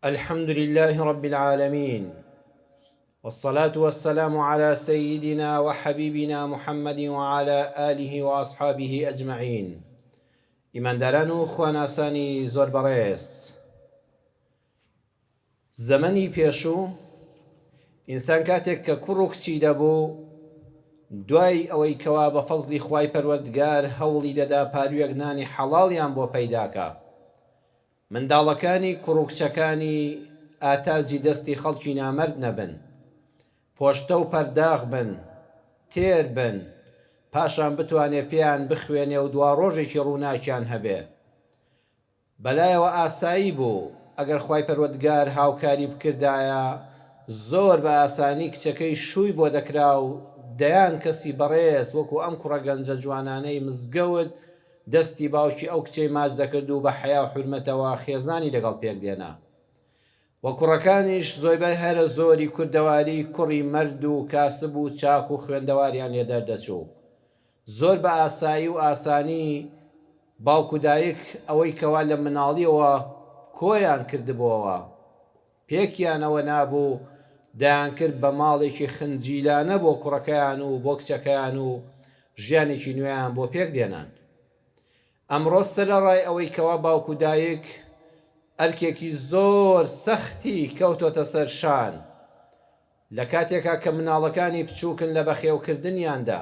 الحمد لله رب العالمین والصلاة والسلام علی سیدنا وحبیبنا محمد وعلی آله وأصحابه اجمعین ئیمانداران و خواناسانی زۆر بەڕێز زەمەنی پێشوو ئینسان کاتێک کە کوڕ و کچی دەبوو دوای ئەوەی کەوا بە فەزڵی خوای پەروەردگار هەوڵی دەدا پارویەک نانی حەڵاڵیان بۆ پەیداکا منداڵەکانی کوڕ و کچەکانی ئاتاجی دەستی خەڵکی نامەرد نەبن، پۆشتە و پەرداخ بن، تێر بن، پاشان بتوانێ پێیان بخوێنێ و دواڕۆژێکی ڕووناکیان هەبێ. بەلایەوە ئاسایی بوو، ئەگەر خوای پەروەردگار هاوکاری بکردایە، زۆر بە ئاسانی کچەکەی شووی بۆ دەکرا و دەیان کەسی بەڕێز وەکو ئەم کوڕە گەنجە جوانانەی مزگەوت دەستی باوکی ئەو کچەی ماچ دەکرد و بە حەیا و حورمەتەوە خێزانی لەگەڵ پێک دێنا و کوڕەکانیش زۆیبەی هەرە زۆری کوردەواری کوڕی مەرد و کاسب و چاک و خوێندەواریان لێ دەردەچوو. زۆر بە ئاسایی و ئاسانی باوک و دایک ئەوەی کەوا لە مناڵیەوە کۆیان کردبۆوە پێکیانەوە نابوو دەیانکرد بە ماڵێکی خنجیلانە بۆ کوڕەکەیان و بۆ کچەکەیان و ژیانێکی نوێیان بۆ پێک دێنان. ئەمڕۆ سەرەڕای ئەوەی کەوا باوک و دایک ئەرکێکی زۆر سەختی کەوتۆتە سەر شان لە کاتێکا کە مناڵەکانی بچووکن لە بەخێوکردنیاندا،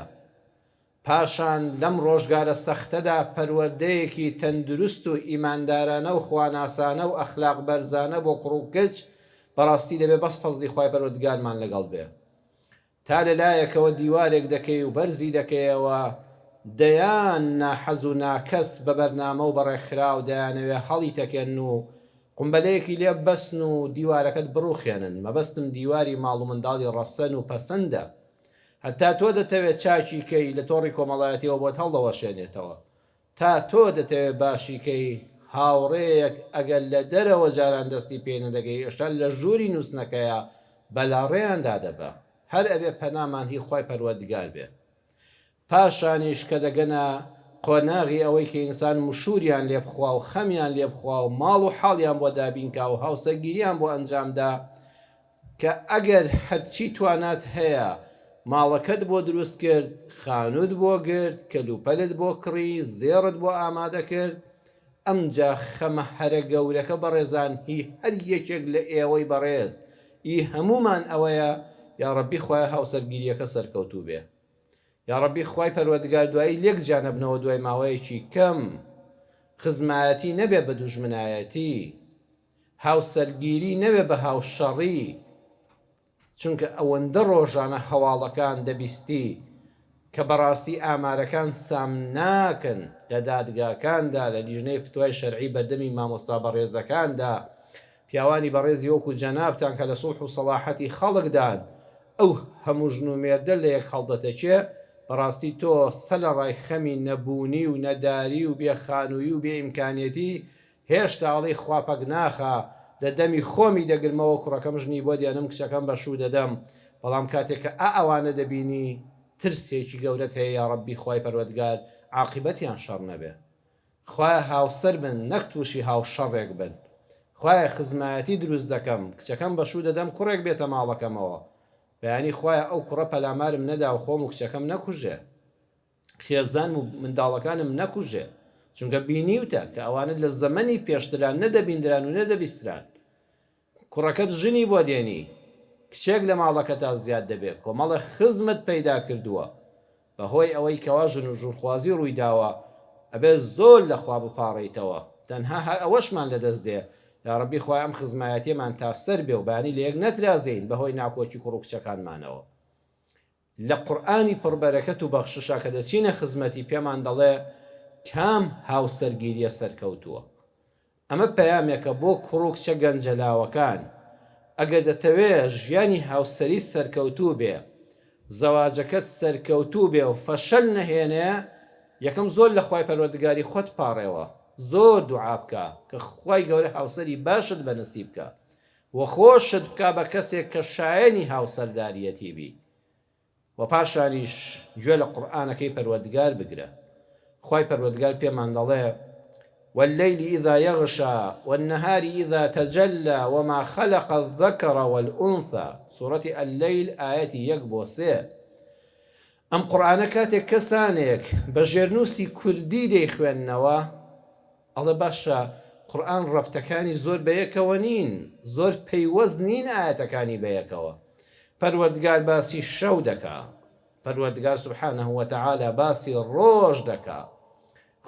پاشان لەم ڕۆژگارە سەختەدا پەروەردەیەکی تەندروست و ئیماندارانە و خواناسانە و ئەخلاق بەرزانە بۆ کوڕ و کچ بەڕاستی دەبێ بەس فەزڵی خوای پەروەردگارمان لەگەڵ بێ تا لە لایەکەوە دیوارێک دەکەی و بەرزی دەکەیەوە دەیان ناحەز و ناکەس بە بەرنامە و بە ڕێکخراو دەیانەوێ هەڵیتەکێنن و قومبەلەیەکی لێ ببەستن و دیوارەکەت بڕوخێنن مەبەستم دیواری ماڵ و منداڵی ڕەسەن و پەسەندە هەتا تۆ دەتەوێت چاکی کەی لە تۆڕی کۆمەڵایەتیەوە بۆت هەڵدەوەشێنێتەوە. تا تۆ دەتەوێت باشی کەی هاوڕێیەک ئەگەر لە دەرەوە جاران دەستی پێ نەدەگەی ئێشتا لە ژووری نووستنەکەیا بەلاڕێیاندا دەبا. هەر ئەبێ پەنامان هی خوای پەروەردگار بێ. پاشانیش کە دەگەنە قۆناغی ئەوەی کە ئینسان مشووریان لێ بخوا و خەمیان لێ بخوا و ماڵ و حاڵیان بۆ دابین کا و هاوسەرگیریان بۆ ئەنجام دا کە ئەگەر هەرچی توانات هەیە ماڵەکەت بۆ دروست کرد، خانووت بۆ گرت، کەلوپەلت بۆ کڕی، زێڕت بۆ ئامادە کرد، ئەمجا خەمە هەرە گەورەکە بەڕێزان هی هەر یەکێک لە ئێوەی بەڕێز، ئی هەموومان ئەوەیە، یاڕەبی خوایە هاوسەرگیریەکە سەرکەوتوو بێ. یاڕەبی خوای پەروەردگار دوایی لێک جیانەبنەوە دوای ماوەیەکی کەم، خزمایەتی نەبێ بە دوژمنایەتی. هاوسەرگیری نەوێ بە هاوشەڕی چونکە ئەوەندە ڕۆژانە هەواڵەکان دەبیستی کە بەڕاستی ئامارەکان سامناکن لە دادگاکاندا لە لیژنەی فتوای شەرعی بەردەمی مامۆستا بەڕێزەکاندا پیاوانی بەڕێزی وەکو جەنابتان کە لە سوڵح و سەڵاحەتی خەڵکدان ئەو هەموو ژن و مێردە لەیەک هەڵدەتەکێ بەڕاستی تۆ سەرەڕای خەمی نەبوونی و نەداری و بێ خانووی و بێ ئیمکانیەتی هێشتا ئەڵێی خوا پەک ناخا، لە دەمی خۆمی دەگرمەوە کوڕەکەم ژنی بۆ دێنم کچەکەم بە شوو دەدەم، بەڵام کاتێک کە ئا ئەوانە دەبینی ترسێکی گەورەت هەیە یاڕەبی خوای پەروەردگار عاقیبەتیان شەڕ نەبێ خوایە هاوسەر بن نەک توشی هاو شەڕێک بن خوایە خزمایەتی دروست دەکەم کچەکەم بە شوو دەدەم کوڕێک بێتە ماڵەکەمەوە بەیانی خوایە ئەو کوڕە پەلامارم نەدا و خۆم و کچەکەم نەکوژێ. خێزانم و منداڵەکانم نەکوژێ، چونکە بینیوتە کە ئەوانە لە زەمەنی پێشترا نە دەبیندران و نە دەبیستران. کوڕەکەت ژنی بۆ دێنی، کچێک لە ماڵەکەتا زیاد دەبێ، کۆمەڵێ خزمت پەیدا کردووە، بە هۆی ئەوەی کەوا ژن و ژوورخوازی ڕووی داوە، ئەبێ زۆر لە خوا بپاڕێیتەوە، تەنها هەر ئەوەشمان لە دەست دێ، یاڕەبی خوایە ئەم خزمایەتیەمان تا سەر بێ و بەیانی لە یەک نەترازێین بە هۆی ناکۆکی کوڕ و کچەکانمانەوە. لە قورئانی پڕ بەرەکەت و بەخششا کە دەچینە خزمەتی پێمان دەڵێ کام هاوسەرگیریە سەرکەوتووە. ئەمە پەیامێکە بۆ کوڕ و کچە گەنجە لاوەکان، ئەگەر دەتەوێ ژیانی هاوسەریت سەرکەوتوو بێ، زەواجەکەت سەرکەوتوو بێ و فەشەل نەهێنێ، یەکەم زۆر لە خوای پەروەردگاری خۆت پاڕێوە، زۆر دوعا بکە کە خوای گەورە هاوسەری باشت بە نسیب کا. وە خۆشت بکا بە کەسێک کە شایەنی هاوسەرداریەتی بی وە پاشانیش گوێ لە قورئانەکەی پەروەردگار بگرە خوای پەروەردگار پێمان دەڵێ. واللیل اذا یغشی والنهار اذا تجلی وما خلق الذکر والانثی، سورەتی اللیل ئایەتی یەک بۆ سێ. ئەم قورئانە کاتێک کەسانێک بە ژێرنووسی کوردی دەیخوێننەوە ئەڵێ باشە قورئان ڕەبتەکانی زۆر بەیەکەوە نین زۆر پەیوەست نین ئایەتەکانی بەیەکەوە پەروەردگار باسی شەو دەکا پەروەردگار سبحانە وتعالی باسی ڕۆژ دەکا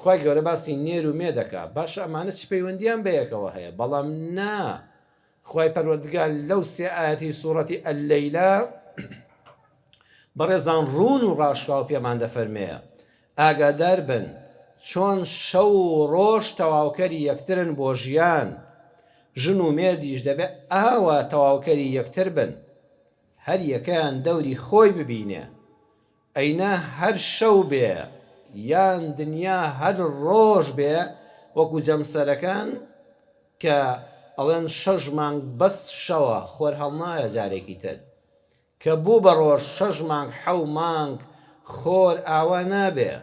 خوای گەورە باسی نێر و مێ دەکا باشە ئەمانە چ پەیوەندیان بەیەکەوە هەیە بەڵام نا خوای پەروەردگار لەو سێ ئایەتی سوڕەتی اللەیلە بەڕێزان ڕوون و ڕاشکاو پێمان دەفەرمێ ئاگادار بن چۆن شەو و ڕۆژ تەواوکەری یەکترن بۆ ژیان ژن و مێردیش دەبێ ئاوا تەواوکەری یەکتر بن هەر یەکەیان دەوری خۆی ببینێ ئەینا هەر شەو بێ یان دنیا هەر ڕۆژ بێ وەکو جەمسەرەکان کە ئەڵێن شەش مانگ بەس شەوە خۆر هەڵنایە جارێکی تر کە بوو بە ڕۆژ شەش مانگ حەو مانگ خۆر ئاوا نابێ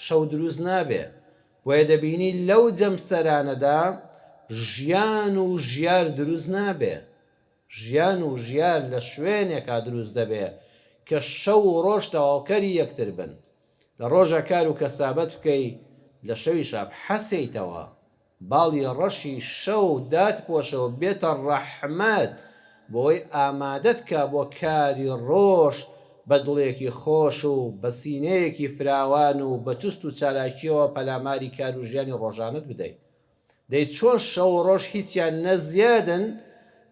شەو دروست نابێ بۆیە دەبینی لەو جەمسەرانەدا ژیان و ژیار دروست نابێ ژیان و ژیار لە شوێنێکا دروست دەبێ کە شەو و ڕۆژ تەواوکەری یەکتر بن. لە ڕۆژا کار و کەسابەت بکەی، لە شەویشا بحەسێیتەوە. باڵی ڕەشی شەو داتپۆشە و بێتە ڕەحمەت بۆوەی ئامادەت کا بۆ کاری ڕۆژ بە دڵێکی خۆش و بە سینەیەکی فراوان و بە چوست و چالاکییەوە پەلاماری کار و ژیانی ڕۆژانەت بدەی. دەی چۆن شەو و ڕۆژ هیچیان نە زیادن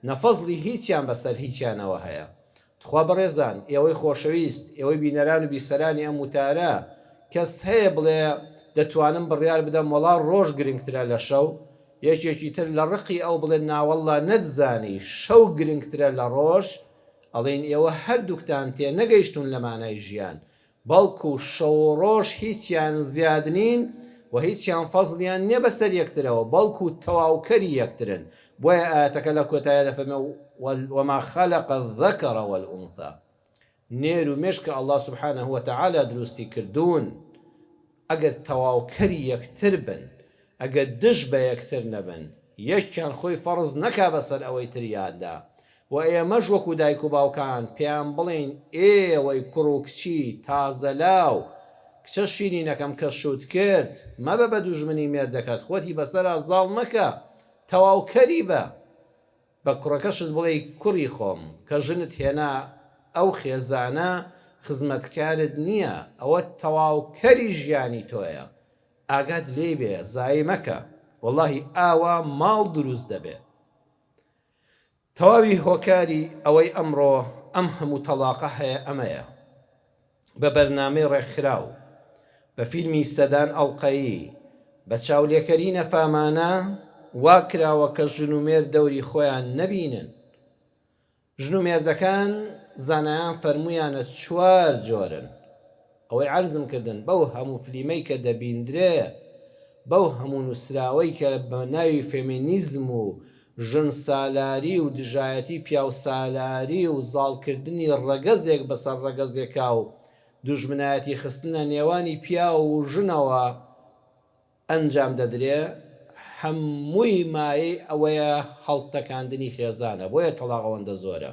نە فەزڵی هیچیان بەسەر هیچیانەوە هەیە؟ تخوا بەڕێزان، ئێوەی خۆشەویست، ئێوەی بینەران و بیسەرانی ئەم وتارە، کەس هەیە بڵێ دەتوانم بڕیار بدەم وەڵا ڕۆژ گرنگترە لە شەو؟ یەکێکی تر لە ڕقی ئەو بڵێ ناوەڵڵا نەتزانی شەو گرنگترە لە ڕۆژ؟ ئەڵێین ئێوە هەردووکتان تێنەگەیشتوون لە مانای ژیان. بەڵکو شەو و ڕۆژ هیچیان زیاد نین و هیچیان فەزڵیان نیە بەسەر یەکترەوە بەڵکو تەواوکەری یەکترن، بۆیە ئایەتەکە لە کۆتاییا دەفەرمێ وما خلق الذکر والانثی نێر و مێش کە اللە سبحانە وتعالی دروستی کردوون ئەگەر تەواوکەری یەکتر بن، ئەگەر دژ بە یەکتر نەبن، یەکیان خۆی فەڕز نەکا بەسەر ئەوەی تریاندا، و ئێمەش وەکو دایک و باوکان پێیان بڵێین ئێوەی کوڕ و کچی تازەلاو، کچە شیرینەکەم کە شووت کرد، مەبە بە دوژمنی مێردەکەت، خۆتی بەسەرا زاڵ مەکە، تەواوکەری بە. بە کوڕەکەشت بڵێی کوڕی خۆم کە ژنت هێنا ئەو خێزانە خزمەتکارت نییە ئەوە تەواوکەری ژیانی تۆیە ئاگات لێی بێ زایی مەکە وەڵاهی ئاوا ماڵ دروست دەبێ تەواوی هۆکاری ئەوەی ئەمڕۆ ئەم هەموو تەڵاقە هەیە ئەمەیە. بە بەرنامەی ڕێکخراو، بە فیلمی سەدان ئەڵقەیی، بە چاولێکەری نەفامانە وا کراوە کە ژن و مێرد دەوری خۆیان نەبینن. ژن و مێردەکان زانایان فەرموویانە چوار جۆرن. ئەوەی عەرزم کردن بەو هەموو فلیمەی کە دەبیندرێ، بەو هەموو نووسراوەی کە بە ناوی فێمینیزم و ژن سالاری و دژایەتی پیاو سالاری و زاڵکردنی ڕەگەزێک بەسەر ڕەگەزێکا و دوژمنایەتی خستنە نێوانی پیاو و ژنەوە ئەنجام دەدرێ هەمووی مایەی ئەوەیە هەڵتەکاندنی خێزانە بۆیە تەڵاق ئەوەندە زۆرە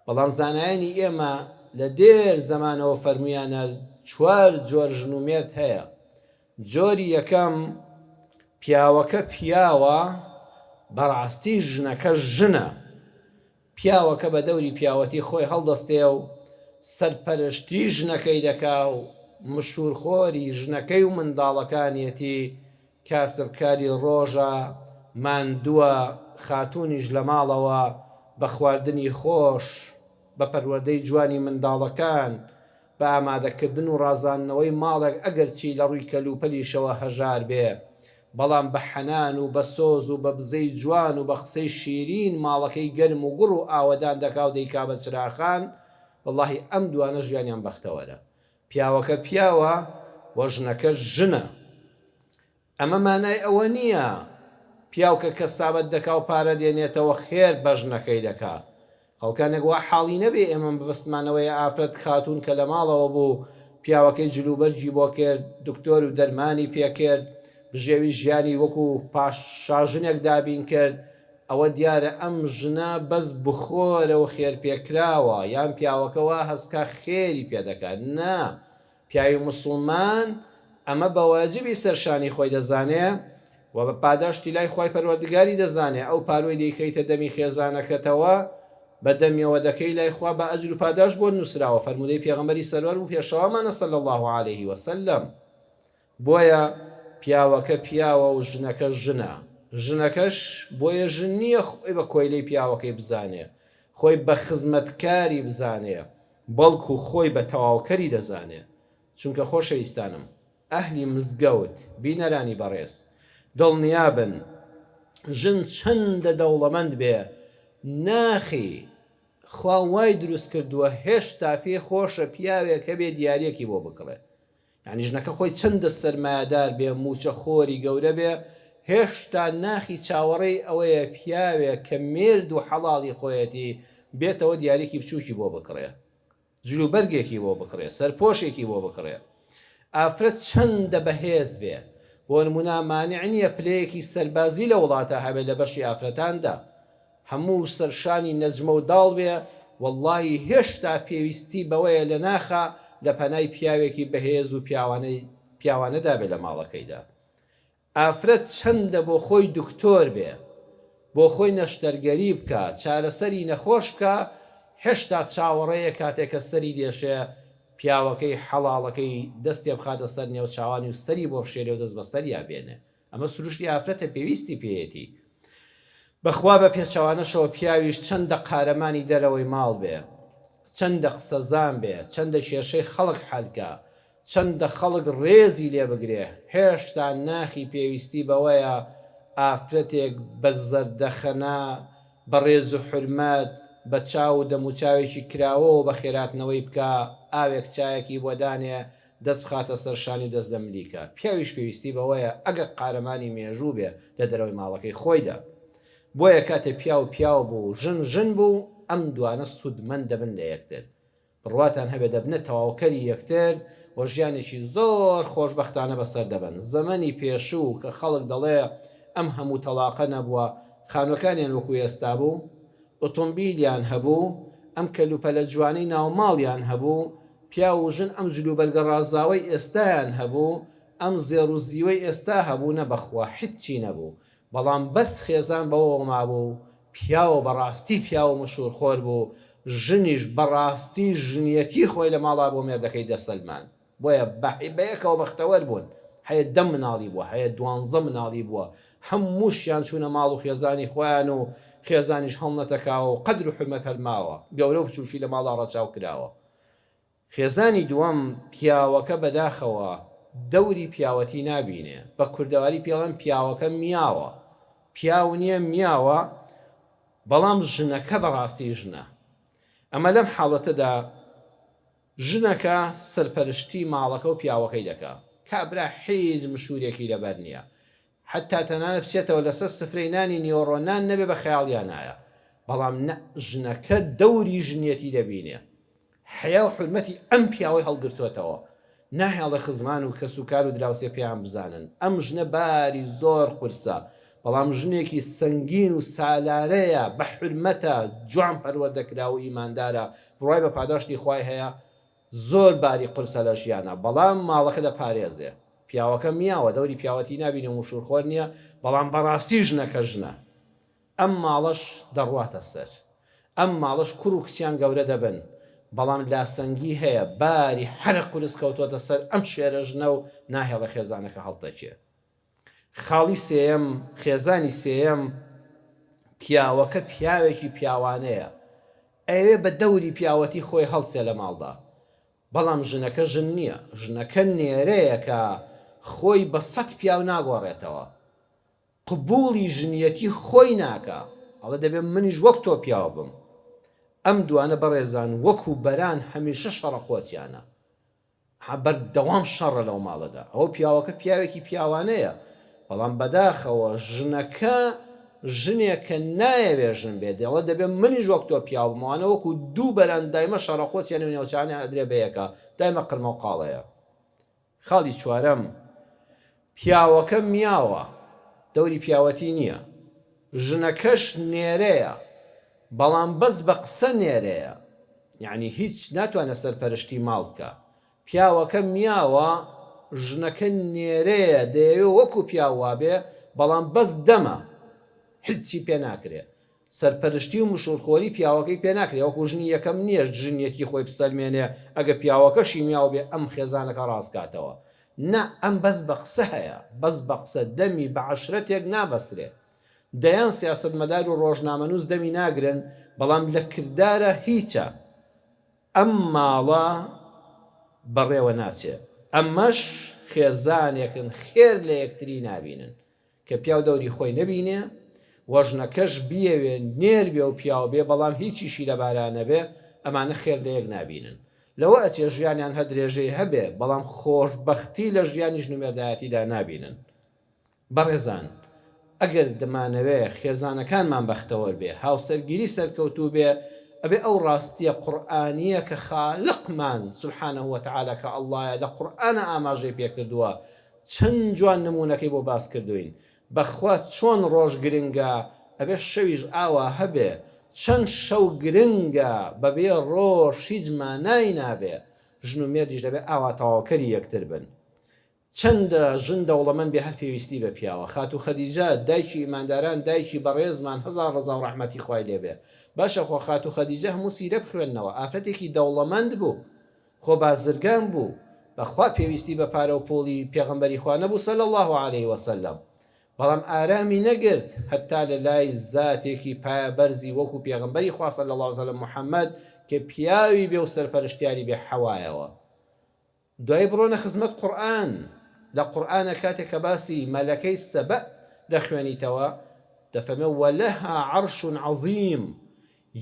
بەڵام زانایانی ئێمە لە دێر زەمانەوە فەرموویانە چوار جۆر ژن و مێرد هەیە جۆری یەکەم، پیاوەکە پیاوە بەڕاستی ژنەکە ژنە، پیاوەکە بە دەوری پیاوەتی خۆی هەڵدەستێ و سەرپەرشتی ژنەکەی دەکا و مشوورخۆری ژنەکەی و منداڵەکانیەتی، کاسبکاری ڕۆژە، ماندووە، خاتوونیش لە ماڵەوە بە خواردنی خۆش، بە پەروەردەی جوانی منداڵەکان، بە ئامادەکردن و ڕازاندنەوەی ماڵێک ئەگەرچی لە ڕووی کەلوپەلیشەوە هەژار بێ، بەڵام بە حەنان و بە سۆز و بە بزەی جوان و بە قسەی شیرین ماڵەکەی گەرم و گوڕ و ئاوەدان دەکا و دەیکا بە چراخان، وەڵاهی ئەم دوانە ژیانیان بەختەوەرە. پیاوەکە پیاوە و ژنەکەش ژنە. ئەمە مانای ئەوە نییە پیاو کە کەسابەت دەکا و پارە دێنێتەوە خێر بە ژنەکەی دەکا. خەڵکانێک وا حاڵی نەبێ ئێمە مەبەستمان ئەوەیە ئافرەت خاتوون کە لە ماڵەوە بوو پیاوەکەی جلوبەرگی بۆ کرد، دکتۆر و دەرمانی پێ کرد، بژێوی ژیانی وەکو پاشاژنێک دابین کرد، ئەوە دیارە ئەم ژنە بەس بخۆرە و خێرپێکراوە، یان پیاوەکە وا هەست بکا خێری پێ دەکا، نا، پیاوی موسڵمان ئەمە بە واجبی سەر شانی خۆی دەزانێ و بە پاداشتی لای خوای پەروەردگاری دەزانێ، ئەو پاروەی دەیخەیتە دەمی خێزانەکەتەوە بە دەمیەوە دەکەی لای خوا بە ئەجر و پاداشت بۆت نوسراوە، فەرموودەی پێغەمبەری سەروەر و پێشەوامانە صلی اللە علیه وسلم. بۆیە پیاوەکە پیاوە و ژنەکەش ژنە، ژنەکەش بۆیە ژن نییە خۆی بە کۆیلەی پیاوەکەی بزانێ، خۆی بە خزمەتکاری بزانێ، بەڵکو خۆی بە تەواوکەری دەزانێ، چونکە خۆشەویستانم، ئەهلی مزگەوت، بینەرانی بەڕێز، دڵنیابن ژن چەندە دەوڵەمەند بێ، ناخی خوا وای دروست کردووە هێشتا پێی خۆشە پیاوێک هەبێ دیارییەکی بۆ بکڕێ، یانی ژنەکە خۆی چەندە سەرمایەدار بێ، مووچە خۆری گەورە بێ، هێشتا ناخی چاوەڕێی ئەوەیە پیاوێک کە مێرد و حەڵاڵی خۆیەتی بێتەوە دیاریەکی بچووکی بۆ بکڕێ، جلوبەرگێکی بۆ بکڕێ، سەرپۆشێکی بۆ بکڕێ. ئافرەت چەندە بەهێز بێ، بۆ نموونە مانع نییە پلەیەکی سەربازی لە وڵاتا هەبێ لە بەشی ئافرەتاندا، هەموو سەرشانی نەجمە و داڵ بێ وەڵڵاهی هێشتا پێویستی بەوەیە لە ناخا لە پەنای پیاوێکی بەهێز و پیاوانەی پیاوانەدا بێ لە ماڵەکەیدا. ئافرەت چەندە بۆ خۆی دکتۆر بێ بۆ خۆی نەشتەرگەری بکا چارەسەری نەخۆش بکا هێشتا چاوەڕێیە کاتێ کە سەری دێشێ پیاوەکەی حەڵاڵەکەی دەستێ بخاتە سەر نێوچاوانی و سەری بۆ بشێلێ و دەست بەسەریا بێنێ ئەمە سروشتی ئافرەتە پێویستی پێیەتی. بەخوا بە پێچەوانەشەوە پیاویش چەندە قارەمانی دەرەوەی ماڵ بێ، چەندە قسەزان بێ، چەندە کێشەی خەڵک حەل کا، چەندە خەڵک ڕێزی لێ بگرێ، هێشتا ناخی پێویستی بەوەیە ئافرەتێک بە زەردەخەنە، بە ڕێز و حورمەت، بە چاو و دەموچاوێکی کراوەوە بەخێراتنەوەی بکا، ئاوێک چایەکی بۆ دانێ، دەست بخاتە سەر شانی و دەست لە ملی کا. پیاویش پێویستی بەوەیە ئەگەر قارەمانی مێژوو بێ لە دەرەوەی ماڵەکەی خۆیدا. بۆیە کاتێ پیاو پیاو بوو و ژن ژن بوو، ئەم دوانە سوودمەند دەبن لە یەکتر. بڕواتان هەبێ دەبنە تەواوکەری یەکتر و ژیانێکی زۆر خۆشبەختانە بەسەر دەبەن. زەمەنی پێشوو کە خەڵک دەڵێ ئەم هەموو تەڵاقە نەبووە، خانووەکانیان وەکوو ئێستا بوو؟ ئۆتۆمبیلیان هەبوو؟ ئەم کەلوپەلە جوانەی ناوماڵیان هەبوو؟ پیاو و ژن ئەم جلوبەرگە ڕازاوەی ئێستایان هەبوو، ئەم زێڕ و زیوەی ئێستا هەبوو، نە بەخوا حیچی نەبوو، بەڵام بەس خێزان بەوەوە مابوو، پیاو بەڕاستی پیاو و مشوورخۆر بوو، ژنیش بەڕاستی ژنیەتی خۆی لە ماڵا بۆ مێردەکەی دەسەلماند، بۆیە بەیەکەوە بەختەوەر بوون، هەیە دە مناڵی بووە، هەیە دوانزە مناڵی بووە، هەمووشیان چوونە ماڵ و خێزانی خۆیان و خێزانیش هەڵنەتەکاوە و قەدر و حورمەت هەر ماوە، گەورە و بچووکی لە ماڵا ڕەچاو کراوە. خێزانی دووەم، پیاوەکە بەداخەوە دەوری پیاوەتی نابینێ، بە کوردەواری پێڵێن پیاوەکە میاوە، پیاو نیە میاوە، بەڵام ژنەکە بەڕاستی ژنە. ئەمە لەم حاڵەتەدا ژنەکە سەرپەرشتی ماڵەکە و پیاوەکەی دەکا، کابرا حیچ مشورێکی لەبەر نیە، حەتا تەنانەت بچێتەوە لەسەر سفرەی نانی نیوەڕۆ نان نەبێ بە خەیاڵیا نایە بەڵام نە ژنەکە دەوری ژنیەتی دەبینێ حەیا و حورمەتی ئەم پیاوەی هەڵگرتۆتەوە ناهێڵێ خزمان و کەس و کار و دراوسێ پێیان بزانن ئەم ژنە باری زۆر قورسە بەڵام ژنێکی سەنگین و سالارەیە بە حورمەتە جوان پەروەردە کراو و ئیماندارە بڕوای بە پاداشتی خوای هەیە زۆر باری قورسە لە ژیانا بەڵام ماڵەکە دەپارێزێ پیاوەکە میاوە دەوری پیاوەتی نابینێ و مشورخۆر نیە بەڵام بەڕاستی ژنەکە ژنە ئەم ماڵەش دەڕواتە سەر ئەم ماڵەش کوڕ و کچیان گەورە دەبن بەڵام لاسەنگی هەیە باری حەرە قورس کەوتۆتە سەر ئەم شێرە ژنە و ناهێڵێ خێزانەکە هەڵتەکێ خاڵی سێیەم خێزانی سێیەم پیاوەکە پیاوێکی پیاوانەیە ئەیەوێ بە دەوری پیاوەتی خۆی هەڵسێ لە ماڵدا، بەڵام ژنەکە ژن نییە، ژنەکە نێرەیەکە خۆی بە سەت پیاو ناگۆڕێتەوە، قبوڵی ژنیەتی خۆی ناکا، ئەڵێ دەبێ منیش وەک تۆ پیاو بم. ئەم دوانە بەڕێزان وەکو بەران هەمیشە شەڕەقۆچیانە. ها بەردەوام شەڕە لەو ماڵەدا ئەوە پیاوەکە پیاوێکی پیاوانەیە بەڵام بەداخەوە ژنەکە ژنێکە نایەوێ ژن بێ دەڵێ دەبێ منیش وەک تۆ پیاو بم ئەوانە وەکو دوو بەران دایمە شەڕەقۆچیان و نێوچانیان ئەدرێ بەیەکا دایمە قرمە و قاڵەیە خاڵی چوارەم. پیاوەکە میاوە دەوری پیاوەتی نییە، ژنەکەش نێرەیە بەڵام بەس بە قسە نێرەیە یەعنی هیچ ناتوانێ سەرپەرشتی ماڵ بکا، پیاوەکە میاوە ژنەکە نێرەیە دەیەوێ وەکو پیاو وابێ بەڵام بەس دەمە هیچی پێ ناکرێ سەرپەرشتی و مشورخۆری پیاوەکەی پێ ناکرێ وەکو ژنی یەکەم نیە ژنیەتی خۆی بسەلمێنێ ئەگە پیاوەکەشی میاو بێ ئەم خێزانەکە ڕاست کاتەوە نا ئەم بەس بە قسە هەیە بەس بە قسە دەمی بە عەشرەتێک نابەسترێ دەیان سیاسەتمەدار و ڕۆژنامەنوس دەمی ناگرن بەڵام لە کردارا هیچە ئەم ماڵە بەڕێوە ناچێ ئەمەش خێزانێکن خێر لە یەکتری نابینن کە پیاو دەوری خۆی نەبینێ و ژنەکەش بیەوێ نێر بێ و پیاو بێ بەڵام هیچیشی لەبارا نەبێ ئەمانە خێر لە یەک نابینن لەوە ئەچێ ژیانیان هەر درێژەی هەبێ بەڵام خۆشبەختی لە ژیانی ژن و مێردایەتیدا نابینن. بەڕێزان ئەگەر دەمانەوێ خێزانەکانمان بەختەوەر بێ، هاوسەرگیری سەرکەوتوو بێ، ئەبێ ئەو ڕاستیە قورئانیە کە خالقمان سبحانە وتعالی کە اللە یە لە قورئانا ئاماژەی پێکردووە چەند جوان نموونەکەی بۆ باس کردووین بەخوا چۆن ڕۆژ گرنگە ئەبێ شەویش ئاوا هەبێ چەند شەو گرنگە بەبێ ڕۆژ هیچ مانای نابێ ژن و مێردیش دەبێ ئاوا تەواوکەری یەکتر بن چەندە ژن دەوڵەمەند بێ هەر پێویستی بە پیاوە. خاتوو خەدیجە دایکی ئیمانداران دایکی بەڕێزمان هەزار ڕەزا و ڕەحمەتی خوای لێ بێ. باشە خۆ خاتوو خەدیجە هەموو سیرە بخوێننەوە ئافرەتێکی دەوڵەمەند بوو خۆ بازرگان بوو بەخوا پێویستی بە پارە و پوڵی پێغەمبەری خوا نەبوو صلی اللە علیە وسلم بەڵام ئارامی نەگرت هەتا لە لای زاتێکی پایە بەرزی وەکو پێغەمبەری خوا صلی اللە علیە وسلم محمد کە پیاوی بێ و سەرپەرشتیاری بێ حەوایەوە. دوایی بڕۆنە خزمەت قورئان، لە قورئانا کاتێک کە باسی مەلەکەی سەبەء دەخوێنیتەوە دەفەرمێ ولها عرش عظیم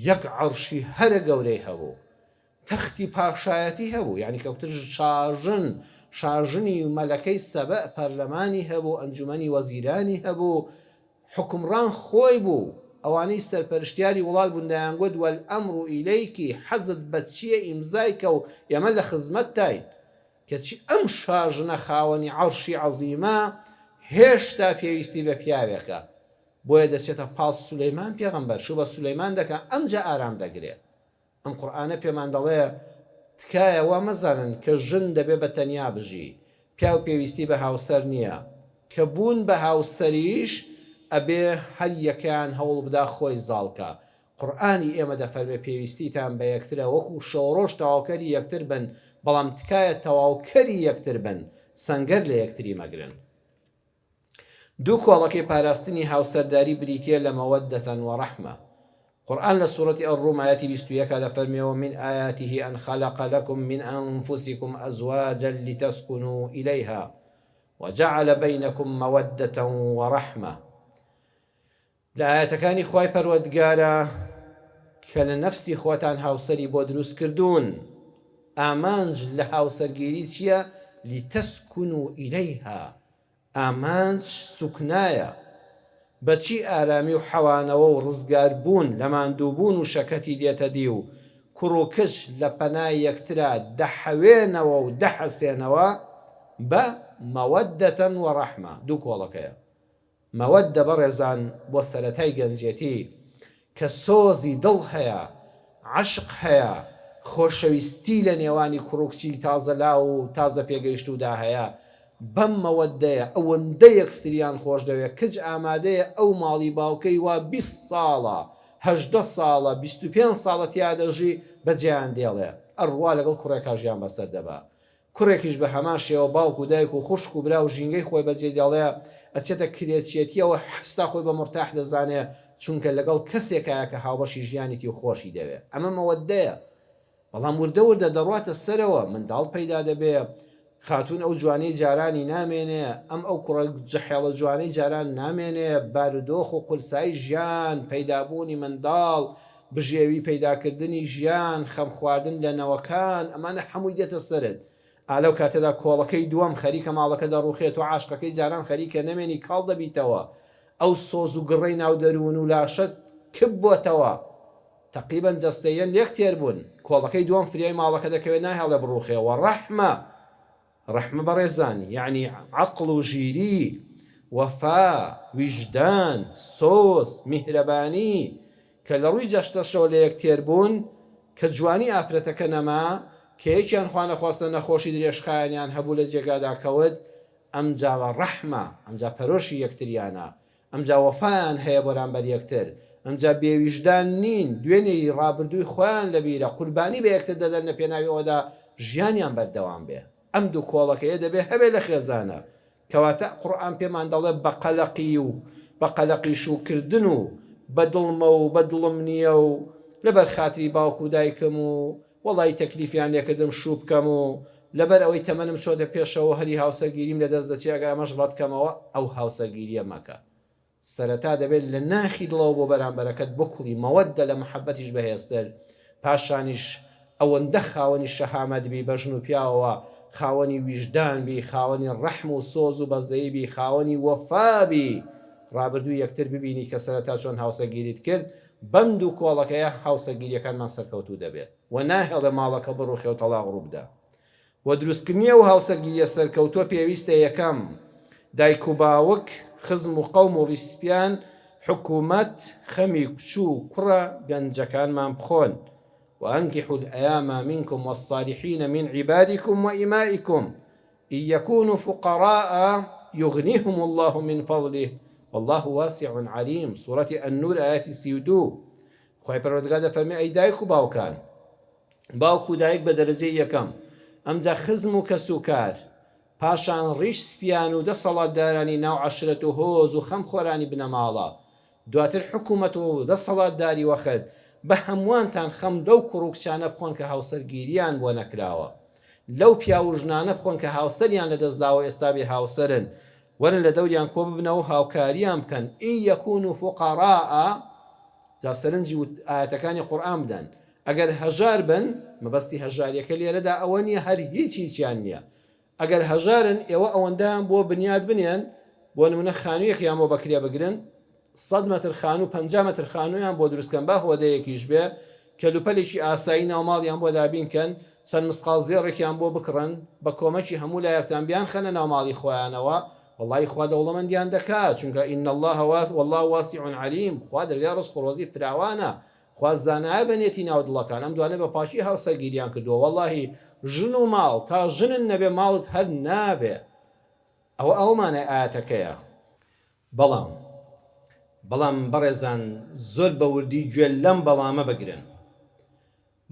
یەک عەرشی هەرە گەورەی هەبوو تەختی پاشایەتی هەبوو یانی کە کوتر شاژن شاژنی مەلەکەی سەبەء پەرلەمانی هەبوو ئەنجومەنی وەزیرانی هەبوو حوکمڕان خۆی بوو، ئەوانەی سەرپەرشتیاری وڵات بوون دەیانگوت والامر الیک حەزت بە چییە ئیمزای کە و ئێمە لە خزمەتتاین، کەچی ئەم شاژنە خاوەنی عەرشی عەزیمە هێشتا پێویستی بە پیاوێکە، بۆیە دەچێتە پاڵ سولەیمان پێغەمبەر، شوو بە سولەیمان دەکا ئەمجا ئارام دەگرێ. ئەم قورئانە پێمان دەڵێ تکایە وا مەزانن کە ژن دەبێ بە تەنیا بژی، پیاو پێویستی بە هاوسەر نییە، کە بوون بە هاوسەریش ئەبێ هەر یەکەیان هەوڵ بدا خۆی زاڵ کا، قورئانی ئێمە دەفەرمێ پێویستیتان بە یەکترە وەکو شەوڕۆژ تەواوکەری یەکتر بن، بەڵام تکایە تەواوکەری یەکتر بن، سەنگەر لە یەکتری مەگرن. دوو کۆڵەکەی پاراستنی هاوسەرداری بریتیە لە مەوەدەتەن و ڕەحمە. قورئان لە سورەتی الروم ئایەتی 21 دەفەرموێ ومن آیاته ان خلق لکم من انفسکم ازواجا لتسکنوا الیها وجعل بینکم مودە ورحمە. لە ئایەتەکانی خوای پەروەردگارە کە لە نەفسی خۆتان هاوسەری بۆ دروست کردوون، ئامانج لە هاوسەرگیری چییە؟ لتسکنوا الیها، ئامانج سوکنایە، بە چی ئارامی و حەوانەوە و ڕزگار بوون لە ماندووبوون و شەکەتی دێتە دی و کوڕ و کچ لە پەنای یەکترا دەحەوێنەوە و دەحەسێنەوە بە، مەوەدەتەن و ڕەحمە، دوو کۆڵەکەیە. مەوەدە بەڕێزان بۆ سەرەتای گەنجێتی کە سۆزی دڵ هەیە، عەشق هەیە، خۆشەویستی لە نێوانی کوڕ و کچی تازە لاو و تازە پێگەیشتوودا هەیە، بەم مەوەدەیە ئەوەندە یەکتریان خۆش دەوێ کچ ئامادەیە ئەو ماڵی باوکەی وا 20 ساڵە، 18 ساڵە، 25 ساڵە تیا دەژی بەجێیان دێڵێ ئەڕوا لەگەڵ کوڕێکا ژیان بەسەر دەبا. کوڕێکیش بە هەمان شێوە باوک و دایک و خوشک و برا و ژینگەی خۆی بەجێ دێڵێ، ئەچێتە کرێچیەتیەوە حستا خۆی بە مورتاح دەزانێ، چونکە لەگەڵ کەسێکایە کە هاوبەشی ژیانیتی و خۆشی دەوێ. ئەمە مەوەدەیە. بەڵام وردە وردە دەڕواتە سەرەوە، منداڵ پەیدا دەبێ، خاتوون ئەو جوانیەی جارانی نامێنێ، ئەم ئەو کوڕە جحێڵە جوانەی جاران نامێنێ، بارودۆخ و قورسایی ژیان، پەیدابوونی منداڵ، بژێوی پەیداکردنی ژیان، خەم خواردن لە نەوەکان، ئەمانە هەمووی دێتە سەرت. ئا لەو کاتەدا کۆڵەکەی دووەم خەریکە ماڵەکە دەڕوخێ، تۆ عاشقەکەی جاران خەریکە نەمێنی کاڵ دەبیتەوە. ئەو سۆز و گڕەی ناو دەروون و لاشەت کپ بۆتەوە. تەقریبەن جەستەییەن لێک تێر بوون. کۆڵەکەی دووەم فریای ماڵەکە دەکەوێ ناهێڵێ بڕوخێ. وە ڕەحمە! ڕەحمە بەڕێزان یەعنی عەقڵ و ژیری، وەفا، ویژدان، سۆز، میهرەبانی، کە لە ڕووی جەستەشەوە لە یەک تێر بوون، کە جوانی ئافرەتەکە نەما، کە یەکیان خوانەخواستە نەخۆشی درێژخایەنیان هەبوو لە جێگادا کەوت، ئەمجا ڕەحمە، ئەمجا پەرۆشی یەکتریانە، ئەمجا وەفایان هەیە بەرامبەر یەکتر، ئەمجا بێویژدان نین، دوێنێی ڕابردووی خۆیان لەبیرە، قوربانی بە یەکتر دەدەن لە پێناوی ئەوەدا ژیانیان بەردەوام بێ. ئەم دوو کۆڵەکەیە دەبێ هەبێ لە خێزانا. کەواتە قورئان پێمان دەڵێ بە قەلەقی و بە قەلەقی شووکردن و بە دڵمە و بە دڵم نییە و لەبەر خاتری باوک و دایکم و وەڵایی تەکلیفیان لێکردم شوو بکەم و لەبەر ئەوەی تەمەنم چۆتە پێشەوە هەلی هاوسەرگیریم لەدەست دەچێ ئەگەر ئەمەش ڕەتکەمەوە ئەو هاوسەرگیریە مەکە سەرەتا دەبێت لە ناخی دڵەوە بۆ بەرامبەرەکەت بکوڵی مەوەدە لە مەحەبەتیش بەهێزتر پاشانیش ئەوەندە خاوەنی شەهامەت بی بە ژن و پیاوەوە خاوەنی ویژدان بی خاوەنی ڕەحم و سۆز و بەزەیی بی خاوەنی وەفا بی ڕابردووی یەکتر ببینی کە سەرەتا چۆن هاوسەرگیریت کرد بەم دوو کۆڵەکەیە هاوسەرگیریەکانمان سەرکەوتوو دەبێت و ناهێڵێ ماڵەکە بڕوخێ و تەڵاق ڕووبدا. بۆ دروستکردنی ئەو هاوسەرگیریە سەرکەوتووە پێویستە یەکەم، دایک و باوک، خزم و قەوم و ڕیسپیان، حکومەت، خەمی کچ و کوڕە گەنجەکانمان بخۆن، وانکحوا الایام منکم والصالحین من عبادکم وامائکم ان یکونوا فقراء یغنیهم اللە من فضله واللە واسع علیم، سورەتی النور ئایەتی 32. خوای پەروەردگار دەفەرموێ ئەی دایک و باوکان، باوک و دایک بە دەرەجەی یەکەم، ئەمجا خزم و کەسوکار، پاشان ڕیش سپیان و دەسەڵاتدارانی ناو عەشرەت و هۆز و خەمخۆرانی بنەماڵە، دواتر حکومەت و دەسەڵاتداری وەخت، بە هەمووانتان خەم لەو کوڕ و کچانە بخۆن کە هاوسەرگیریان بۆ نەکراوە. لەو پیاو و ژنانە بخۆن کە هاوسەریان لەدەست داوە ئێستا بێ هاوسەرن. وەرن لە دەوریان کۆ ببنەوە و هاوکاریان بکەن، ان یکونوا فقراء، جا سەرنجی ئایەتەکانی قورئان بدەن، ئەگەر هەژار بن، مەبەستی هەژاریەکە لێرەدا ئەوە نیە هەر هیچ هیچیان نیە، ئەگەر هەژارن ئێوە ئەوەندەیان بۆ بنیات بنێن، بۆ نمونە خانویەکیان بۆ بەکرێ بگرن، سەد مەتر خانوو 50 مەتر خانوویان بۆ دروست کەن با هۆدەیەکیش بێ، کەلوپەلێکی ئاسایی ناو ماڵیان بۆ دابین کەن، چەند مسقاڵ زێڕێکیان بۆ بکڕن، بە کۆمەکی هەموو لایەکتان بیانخەنە ناو ماڵی خۆیانەوە، وەڵاهی خوا دەوڵەمەندیان دەکا، چونکە ان اللە واللە واسع علیم، خوا دەرگای ڕزق و ڕۆزی فراوانە، خوا زانایە بە نێتی ناو دڵەکان، ئەم دوانە بە پاکی هاوسەرگیریان کردووە، وەڵاهی ژن و ماڵ تا ژنت نەبێ ماڵت هەر نابێ، ئەوە ئەوە مانای ئایەتەکەیە. بەڵام بەڵام بەڕێزان زۆر بە وردی گوێ لەم بەڵامە بگرن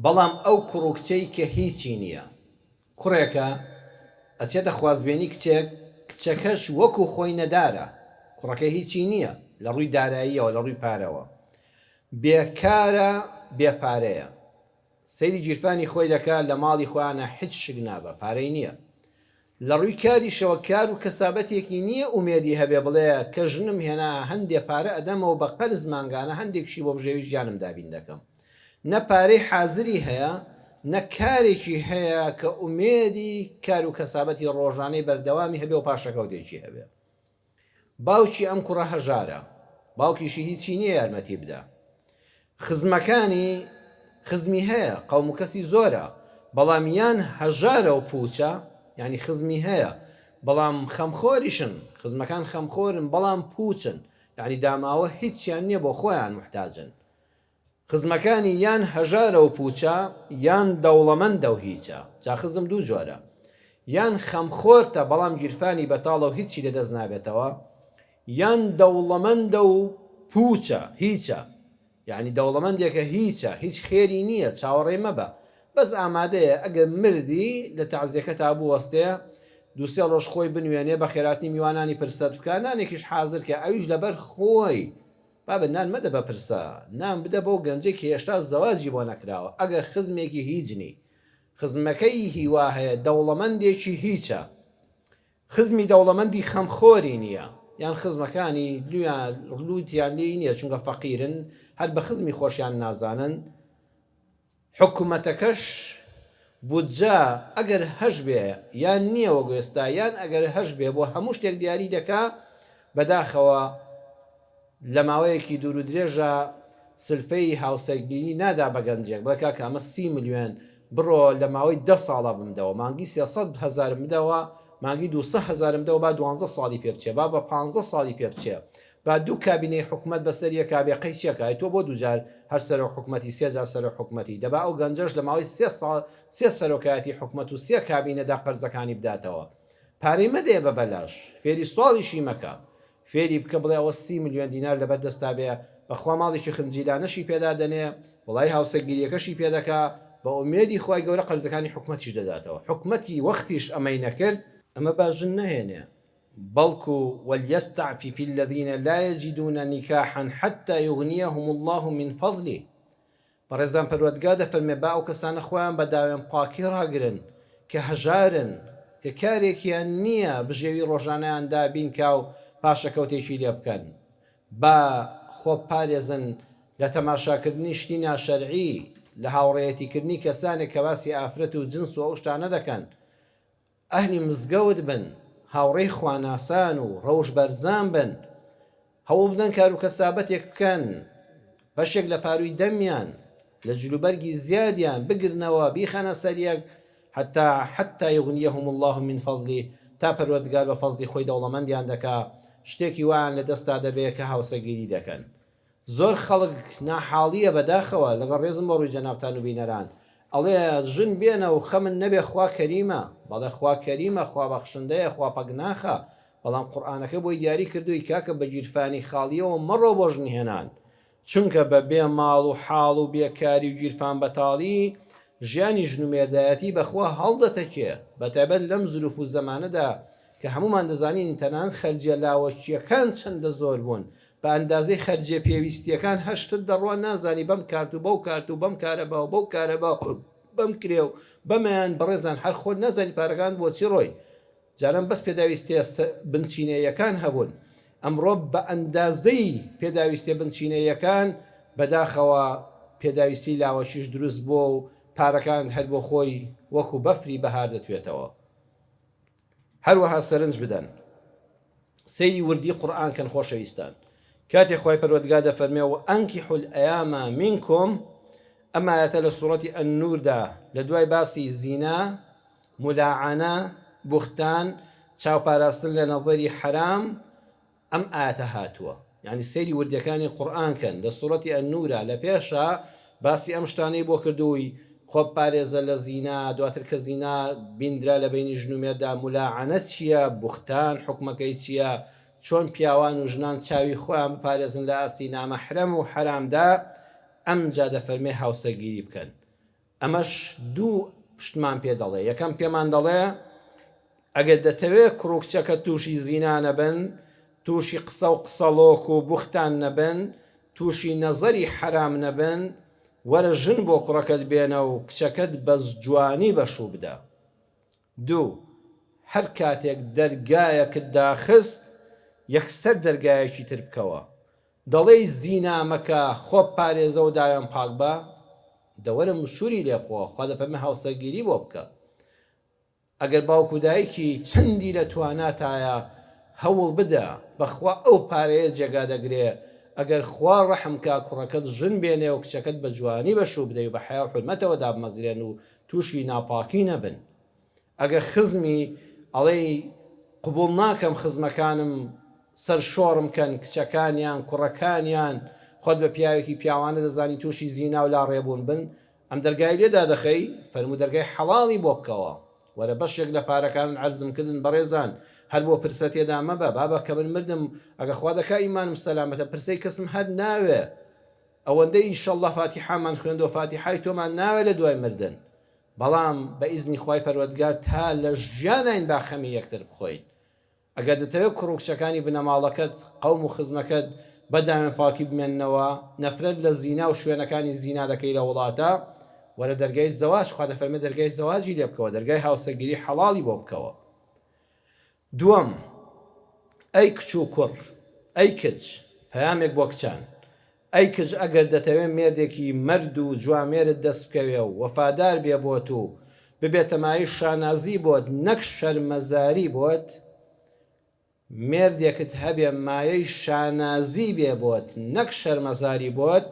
بەڵام ئەو کوڕ و کچەی کە هیچی نییە کوڕێکە ئەچێتە خوازبێنی کچێک کچەکەش وەکو خۆی نەدارە کوڕەکە هیچی نییە لە ڕووی داراییەوە لە ڕووی پارەوە بێکارە بێ پارەیە سەیری گیرفانی خۆی دەکا لە ماڵی خۆیانا حیچ شک نابا پارەی نیە لە ڕووی کاریشەوە کار و کەسابەتێکی نیە ئومێدی هەبێ بڵێ کە ژنم هێنا هەندێ پارە ئەدەمەوە بە قەرز مانگانە هەندێکشی بۆ بژێوی ژیانم دابین دەکەم نە پارەی حازری هەیە نە کارێکی هەیە کە ئومێدی کار و کەسابەتی ڕۆژانەی بەردەوامی هەبێ و پاشەکەوتێکی هەبێ. باوکی ئەم کوڕە هەژارە، باوکیشی هیچی نییە یارمەتی بدا. خزمەکانی، خزمی هەیە، قەوم و کەسی زۆرە، بەڵام یان هەژارە و پووچە، یانی خزمی هەیە، بەڵام خەمخۆریشن، خزمەکان خەمخۆرن، بەڵام پووچن، یانی داماوە هیچیان نییە بۆ خۆیان موحتاجن. خزمەکانی یان هەژارە و پوچە یان دەوڵەمەندە و هیچە جا خزم دوو جۆرە یان خەمخۆرتە بەڵام گیرفانی بەتاڵە و هیچی لەدەست نابێتەوە یان دەوڵەمەندە و پوچە هیچە یانی دەوڵەمەندێکە هیچە هیچ خێری نییە چاوەڕێی مەبە بەس ئامادەیە ئەگەر مردی لە تەعزیەکەتا بوەستێ دوو سێ ڕۆژ خۆی بنوێنێ بەخێراتنی میوانانی پرسەت بکا نانێکیش حازر کە ئەویش لەبەر خۆی بابە نان مەدە بە پرسە، نان بدە بەو گەنجەی کە هێشتا زەواجی بۆ نەکراوە، ئەگەر خزمێکی هیچ نی، خزمەکەی هیوا هەیە، دەوڵەمەندێکی هیچە، خزمی دەوڵەمەندی خەمخۆری نییە، یان خزمەکانی لویان لوتیان لێی نییە چونکە فەقیرن، هەر بە خزمی خۆشیان نازانن، حکومەتەکەش بودجە ئەگەر هەشبێ یان نییە وەک ئێستا یان ئەگەر هەشبێ بۆ هەموو شتێک دیاری دەکا بەداخەوە لە ماوەیەکی دوور و درێژە سلفەی هاوسەرگیری نادا بە گەنجێک بڵێ کاکە ئەمە سی ملیۆن. بڕۆ لە ماوەی دە ساڵا بمدەوە مانگی 300 هەزارم بدەوە مانگی 200 هەزارم بدەوە با دوانزە ساڵی پێ بچێ با بە پانزە ساڵی پێ بچێ با دوو کابینەی حکومەت بەسەر یەکا بێ قەی چیەکا ئەی تۆ بۆ دووجار هەر سەرۆک حکومەتی سێ جار سەرۆک حکومەتی دەبا ئەو گەنجەش لە ماوەی سێ ساڵ سێ سەرۆکایەتی حکومەت و سێ کابینەدا قەرزەکانی بداتەوە پارەی مەدەیە بە بەلاش فێری سواڵیشی مەکە فێری بکە بڵێ ئەوە سی ملیۆن دینار لەبەر دەستا بێ بەخوا ماڵێکی خنجیلانەشی پێدا دەنێ وەڵای هاوسەرگیریەکەشی پێ دەکا بە ئومێدی خوای گەورە قەرزەکانی حکومەتیش دەداتەوە حکومەتی وەختیش ئەمەی نەکرد ئەمە با ژن نەهێنێ بەڵکو، وليستعفف الذین لا یجدون نکاحا حتی یغنیهم اللە من فضله، بەڕێزان پەروەردگار دەفەرموێ با ئەو کەسانە خۆیان بە داوێن پاکی ڕاگرن کە هەژارن، کە کارێکیان نییە بژێوی ڕۆژانەیان دابین کا و پاشەکەوتێکی لێ بکەن، با خۆ بپارێزن لە تەماشاکردنی شتی ناشەرعی، لە هاوڕێیەتیکردنی کەسانێک کە باسی ئافرەت و جنس و ئەو شتانە دەکەن، ئەهلی مزگەوت بن، هاوڕێی خواناسان و ڕەوشت بەرزان بن، هەوڵبدەن کاروکەسابەتێک بکەن، بەشێک لە پارووی دەمیان، لە جلوبەرگی زیادیان بگرنەوە بیخەنە سەر یەک، حتا حتی یغنیهم اللە من فضله، تا پەروەردگار بە فەزڵی خۆی دەوڵەمەندیان دەکا، شتێکی وایان لە دەستا دەبێ کە هاوسەگیری دەکەن. زۆر خەڵک ناحاڵیە بەداخەوە لەگەڵ ڕێزم بۆ ڕووی جەنابتان و بینەران ئەڵێ ژن بێنە و خەمت نەبێ خوا کەریمە بەڵێ خوا کەریمە خوا بەخشندەیە خوا پەک ناخا بەڵام قورئانەکە بۆی دیاری کردووی کاکە بە گیرفانی خاڵیەوە مەڕۆ بۆ ژن هێنان چونکە بە بێ ماڵ و حاڵ و بێکاری و گیرفان بەتاڵی ژیانی ژن و مێردایەتی بەخوا هەڵدەتەکێ بەتایبەت لەم زروف و زەمانەدا کە هەموومان دەزانین تەنانەت خەرجیە لاوەکیەکان چەندە زۆر بوون بە ئەندازەی خەرجیە پێویستیەکان هەر شتت دەڕوا نازانی بەم کارت و بەو کارت و بەم کارەبا و بەو کارەبا و بەم کرێ و بەمەیان بەڕێزان هەر خۆت نازانی پارەکانت بۆ چی ڕۆی جاران بەس پێداویستیە بنچینەیەکان هەبوون ئەمڕۆ بە ئەندازەی پێداویستیە بنچینەیەکان بەداخەوە پێداویستی لاوەکیش دروست بووە و پارەکانت هەر بۆ خۆی وەکو بەفری بەهار دەتوێتەوە. هەروەها سەرنج بدەن سەیری وردی قورئان کەن خۆشەویستان کاتێ خوای پەروەردگار دەفەرمێ وانکحوا الایام منکم ئەم ئایەتە لە سوڕەتی النوردا لە دوای باسی زینا ملاعنە بوختان چاوپاراستن لە نەزەری حەرام ئەم ئایەتە هاتووە یانی سەیری وردیەکانی قورئان کەن لە سورەتی النورا لە پێشا باسی ئەم شتانەی بۆ کردووی خۆ بپارێزە لە زینا دواتر کە زینا بیندرا لە بەینی ژن و مێردا ملاعنە چیە بوختان حوکمەکەی چیە چۆن پیاوان و ژنان چاوی خۆیان بپارێزن لە ئاستی نامەحرەم و حەرامدا ئەمجا دەفەرمێ هاوسەرگیری بکەن ئەمەش دوو شتمان پێ دەڵێ، یەکەم پێمان دەڵێ ئەگەر دەتەوێ کوڕ و کچەکەت تووشی زینا نەبن، تووشی قسە و قسەڵۆک و بوختان نەبن، تووشی نەزەری حەرام نەبن، وەرە ژن بۆ کوڕەکەت بێنە و کچەکەت بە جوانی بە شوو بدە. دوو، هەر کاتێک دەرگایەکت داخست، یەکسەر دەرگایەکی تر بکەوە. دەڵێی زینا مەکە خۆ بپارێزە و داوێن پاک بە؟ دە وەرە مشوری لێ بخۆ خوا دەفەرمێ هاوسەرگیری بۆ بکە ئەگەر باوک و دایکی چەندی لە تواناتایە هەوڵ بدە بەخوا ئەو پارەیە جێگا دەگرێ ئەگەر خوا ڕەحم کا کوڕەکەت ژن بێنێ و کچەکەت بە جوانی بە شوو بدەی و بە حەیا و حورمەتەوە دابمەزرێن و توشی ناپاکی نەبن ئەگەر خزمی ئەڵێی قبوڵ ناکەم خزمەکانم سەر شۆڕم کەن کچەکانیان کوڕەکانیان خۆت بە پیاوێکی پیاوانە دەزانی توشی زینا و لاڕێ بوون بن ئەم دەرگای لێ دادەخەی فەرموو دەرگای حەڵاڵی بۆ بکەوە وەرە بەشێک لە پارەکانت عەرزم کردن بەڕێزان هەر بۆ پرسە تێدا مەبە بابە کە من مردم ئەگە خوا دەکا ئیمانم سەلامەتە پرسەی کەسم هەر ناوێ ئەوەندەی ئیشەڵڵا فاتیحامان خوێندوە فاتیحای تۆمان ناوێ لە دوای مردن بەڵام بە ئیزنی خوای پەروەردگار تا لە ژیاناین با خەمی یەکتر بخۆین ئەگەر دەتەوێت کوڕ و کچەکانی بنەماڵەکەت قەوم و خزمەکەت بە داوێن پاکی بمێننەوە نەفرەت لە زینا و شوێنەکانی زینا دەکەی لە وڵاتە وەرە دەرگای زەواج خوا دەفەرمێ دەرگای زەواجی لێ بکەوە دەرگای هاوسەرگیری حەڵاڵی بۆ بکەوە دووەم، ئەی کچ و کوڕ، ئەی کچ، پەیامێک بۆ کچان، ئەی کچ ئەگەر دەتەوێ مێردێکی مەرد و جوامێرت دەست بکەوێ و وەفادار بێ بۆت و ببێتە مایەی شانازی بۆت نەک شەرمەزاری بۆت، مێردێکت هەبێ مایەی شانازی بێ بۆت نەک شەرمەزاری بۆت،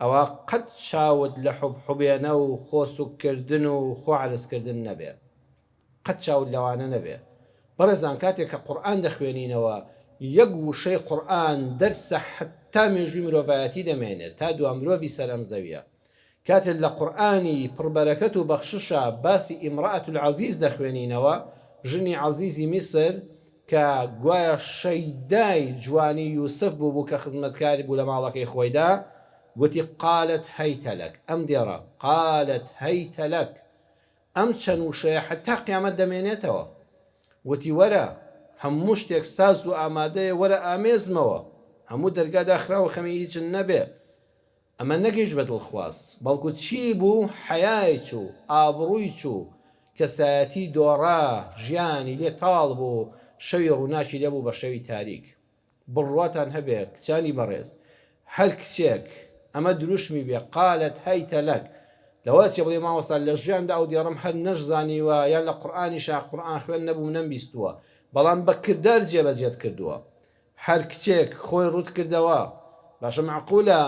ئەوا قەت چاوت لە حوب حوبێنە و خۆ سوک کردن و خۆ عەرز کردن نەبێ. قەت چاوت لەوانە نەبێ. بەڕێزان کاتێک کە قورئان دەخوێنینەوە یەک وشەی قورئان دەرسە حەتتا مێژووی مرۆڤایەتی دەمێنێ تا دوا مرۆڤی سەر ئەم زەویە. کاتێ لە قورئانی پڕ بەرەکەت و بەخششا باسی امرأە العزیز دەخوێنینەوە، ژنی عەزیزی میسر کە گوایە شەیدای جوانی یوسف بووبوو کە خزمەتکاری بوو لە ماڵەکەی خۆیدا، گوتی قالت هیت لک، ئەم دێڕە، قالت هیت لک، ئەم چەند وشەیە حەتا قیامەت دەمێنێتەوە. وتی وەرە، هەموو شتێک ساز و ئامادەیە وەرە ئامێزمەوە، هەموو دەرگا داخراوە خەمی هیچت نەبێ. ئەمە نەگەیشت بە دڵخواز، بەڵکو چی بوو، حەیای چوو، ئابڕووی چوو، کەسایەتی دۆڕا، ژیانی لێ تاڵ بوو، شەوی ڕووناکی لێ بوو بە شەوی تاریک. بڕواتان هەبێ کچانی بەڕێز، هەر کچێک ئەمە دروشمی بێ، قالت هیت لک، لەوە ئەچێ بڵێ مامۆستا لە ژیاندا ئەو دێڕەم هەر نەشزانیوە یان لە قورئانیشا قورئانخوێن نەبووم نەمبیستووە، بەڵام بە کردار جێبەجێت کردووە. هەر کچێک خۆی ڕوت کردەوە باشە مەعقولە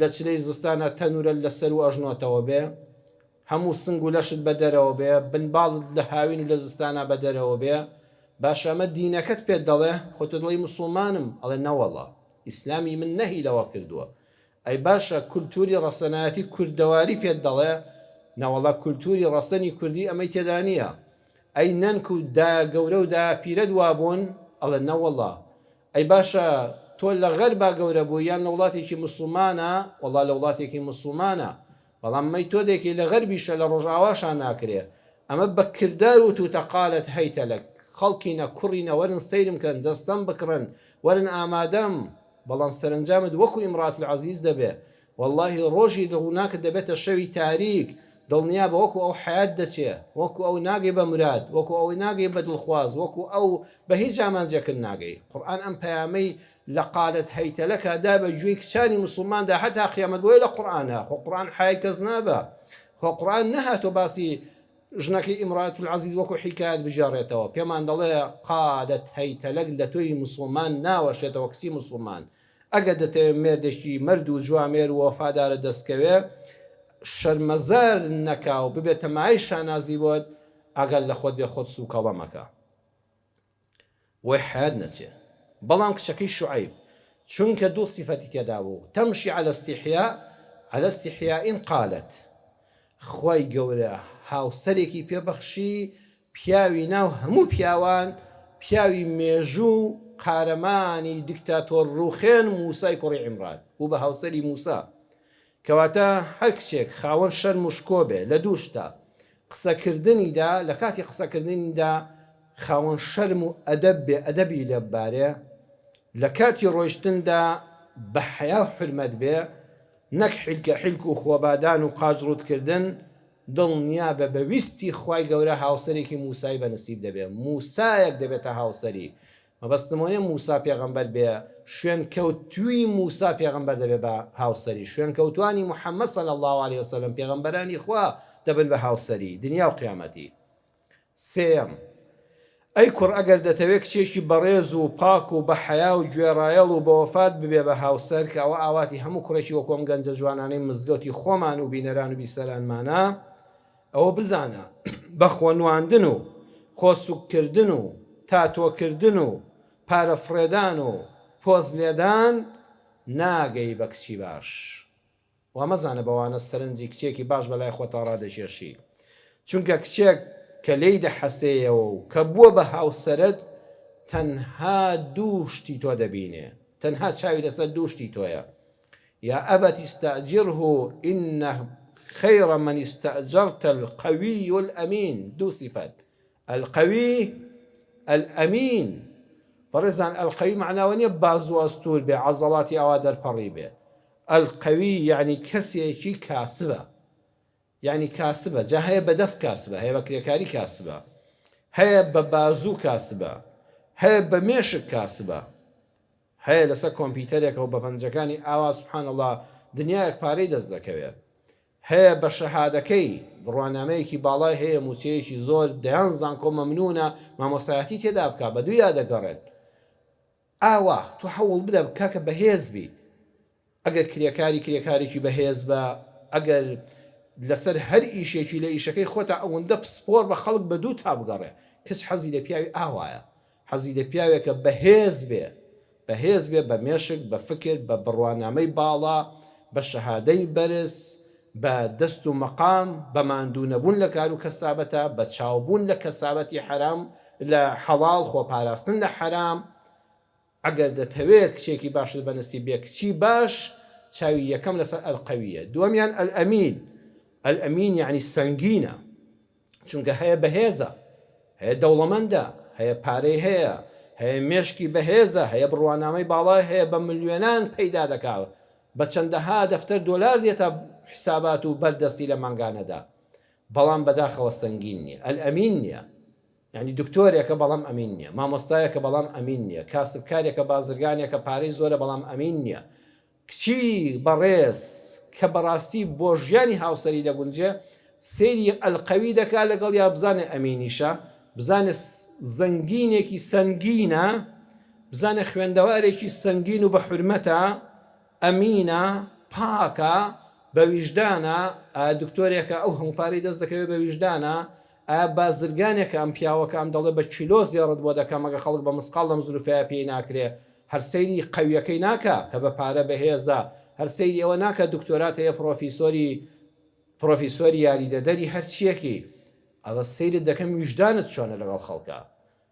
لە چلەی زستانا تەنورە لە سەرو ئەژنۆتەوە بێ هەموو سنگ و لەشت بە دەرەوە بێ بن باڵت لە هاوین و لە زستانا بە دەرەوە بێ باشە ئەمە دینەکەت پێت دەڵێ خۆ تۆ دەڵێی موسڵمانم ئەڵێ نەوەڵا ئیسلامی من نەهی لەوە کردووە ئەی باشە کولتوری ڕەسەنایەتی کوردەواری پێت دەڵێ؟ نەوەڵا کولتوری ڕەسەنی کوردی ئەمەی تێدا نییە. ئەی نەنک و دایە گەورە و دایە پیرەت وابوون؟ ئەڵێ نەوەڵا. ئەی باشە تۆ لە غەربا گەورە بووی یان لە وڵاتێکی موسڵمانا؟ وەڵا لە وڵاتێکی موسڵمانا. بەڵام مەیتۆدێکی لە غەربیشە لە ڕۆژئاواشا ناکرێ. ئەمە بە کردار وتوتە قالت هیت لک. خەڵکینە کوڕینە وەرن سەیرم کەن جەستەم بکڕن وەرن ئامادەم. بەڵام سەرەنجامت وەکو امرات العزیز دەبێ وەڵاهی ڕۆژی ڕووناکت دەبێتە شەوی تاریک دڵنیابە وەکو ئەو حەیات دەچێ وەکو ئەو ناگەی بە مراد وەکو ئەو ناگەی بە دڵخواز وەکو ئەو بە هیچ ئامانجێکت ناگەی قورئان ئەم پەیامەی لە قالت هیت لک دا بە گوێی کچانی موسڵماندا هەتا قیامەت بۆیە لە قورئانە خۆ قورئان حەیای کەس نابا خۆ قورئان نەهاتوە باسی ژنەکەی امرات العزیز وەکو حیکایەت بگێڕێتەوە پێمان دەڵێ قالت هیت لک لە تۆی موسڵمان ناوەشێتەوە کچی موسڵمان ئەگەر دەتەوێ مێردێکی مەرد و جوامێر و وەفادارت دەست کەوێ شەرمەزار نەکا و ببێتە مایەی شانازی بۆت ئاگات لە خۆت بێ خۆت سوکەڵە مەکە. وەی حەیات نەچێ بەڵام کچەکەی شوعەیب چونکە دوو سیفەتی تێدا بوو تمشی علی استحیاء علی استحیاء قالت خوای گەورە هاوسەرێکی پێ بەخشی پیاوی ناو هەموو پیاوان پیاوی مێژوو قارەمانی دیکتاتۆر ڕوخێن موسای کوڕی عیمران بوو بە هاوسەری موسا کەواتە هەر کچێک خاوەن شەرم و شکۆ بێ لە دوو شتا قسەکردنیدا لە کاتی قسەکردنیدا خاوەن شەرم و ئەدەب بێ ئەدەبی لێ ببارێ لە کاتی ڕۆیشتندا بە حەیا و حورمەت بێ نەک حیلکە حیلک و خۆبادان و قاچ ڕووت کردن دڵنیابە بە ویستی خوای گەورە هاوسەرێکی موسای بە نسیب دەبێ موسایەک دەبێتە هاوسەری مەبەستم ئەوەیە موسا پێغەمبەر بێ شوێنکەوتوی موسا پێغەمبەر دەبێ بە هاوسەری شوێنکەوتوانی محمد صلی اللە علیە وسلم پێغەمبەرانی خوا دەبن بە هاوسەری دنیا و قیامەتی سێیەم، ئەی کوڕ ئەگەر دەتەوێ کچێکی بەڕێز و پاک و بە حەیا و گوێڕایەڵ و بەوەفات ببێ بە هاوسەر کە ئەوە ئاواتی هەموو کوڕێکی وەکو ئەم گەنجە جوانانەی مزگەوتی خۆمان و بینەران و بیسەرانمانە ئەوە بزانە بە خۆنواندن و خۆ سوککردن و تاتۆکردن و پارە فڕێدان و پۆز لێدان ناگەی بە کچی باش. وا مەزانە بەوانە سەرنجی کچێکی باش بەلای خۆتا ڕادەکێشی. چونکە کچێک کە لێی دەحەسێیەوە و کە بووە بە هاوسەرت تەنها دوو شتی تۆ دەبینێ، تەنها چاوی لەسەر دوو شتی تۆیە، یا ابت استاجره ان خیر من استاجرت القوی الامین، دوو سیفەت، القوی الامین، بەڕێزان القوی مەعنا ئەوە نیە بازوو ئەستوور بێ عەزەڵاتی ئاوا دەرپەڕی بێ، القوی یەعنی کەسێکی کاسبە یەعنی کاسبە جا هەیە بە دەست کاسبە هەیە بە کرێکاری کاسبە هەیە بە بازوو کاسبە هەیە بە مێشک کاسبە هەیە لەسەر کۆمپیوتەرێکەوە بە پەنجەکانی ئاوا سبحان اللە دنیایەک پارەی دەست دەکەوێت هەیە بە شەهادەکەی بڕوانامەیەکی باڵای هەیە موچەیەکی زۆر دەیان زانکۆ مەمنونە مامۆستایەتی تێدا بکا بە دوویا دەگەڕێن ئاوا تۆ هەوڵ بدە کاکە بەهێز بی. ئەگەر کرێکاری کرێکارێکی بەهێز بە، ئەگەر لەسەر هەر ئیشێکی لە ئیشەکەی خۆتا ئەوەندە پسپۆڕ بە خەڵک بە دووتا بگەڕێ. کچ حەزی لە پیاوی ئاوایە. حەزی لە پیاوێکە بەهێز بێ. بەهێز بێ بە مێشک، بە فکر، بە بڕوانامەی باڵا، بە شەهادەی بەرز، بە دەست و مەقام، بە ماندوو نەبوون لە کار و کەسابەتا، بە چاو بوون لە کەسابەتی حەرام لە حەڵاڵ، خۆ پاراستن لە حەرام. ئەگەر دەتەوێ کچێکی باشت بە نسیب بێ کچی باش چاوی یەکەم لەسەر القویە دووەمیان الامین الامین یەعنی سەنگینە چونکە هەیە بەهێزە هەیە دەوڵەمەندە هەیە پارەی هەیە هەیە مێشکی بەهێزە هەیە بڕوانامەی باڵای هەیە بە ملیۆنان پەیدا دەکا بە چەندەها دەفتەر دۆلار دێتە حسابات و بەردەستی لە مانگانەدا بەڵام بەداخەوە سەنگین نیە الامین نیە یانی دکتۆرێکە بەڵام ئەمین نیە، مامۆستایەکە بەڵام ئەمین نیە، کاسبکارێکە بازرگانێکە پارەی زۆرە بەڵام ئەمین نیە. کچی بەڕێز کە بەڕاستی بۆ ژیانی هاوسەری دەگونجێ سەیری القوی دەکا لەگەڵیا بزانێ ئەمینیشە، بزانێ زەنگینێکی سەنگینە، بزانێ خوێندەوارێکی سەنگین و بە حورمەتە، ئەمینە، پاکە، بە ویژدانە، ئایا دکتۆرێکە ئەو هەموو پارەی دەست دەکەوێ بە ویژدانە، ئایا بازرگانێکە ئەم پیاوە کە ئەم دەڵێ بە کیلۆ زێڕت بۆ دەکەم ئەگەر خەڵک بە مسقاڵ لەم زروفەیا پێی ناکرێ هەر سەیری قەویەکەی ناکا کە بە پارە بەهێزە هەر سەیری ئەوە ناکا دکتۆرات هەیە پڕۆفیسۆری پڕۆفیسۆری یاریدەدەری هەرچیەکی ئەڵێ سەیرت دەکەم ویژدانت چۆنە لەگەڵ خەڵکا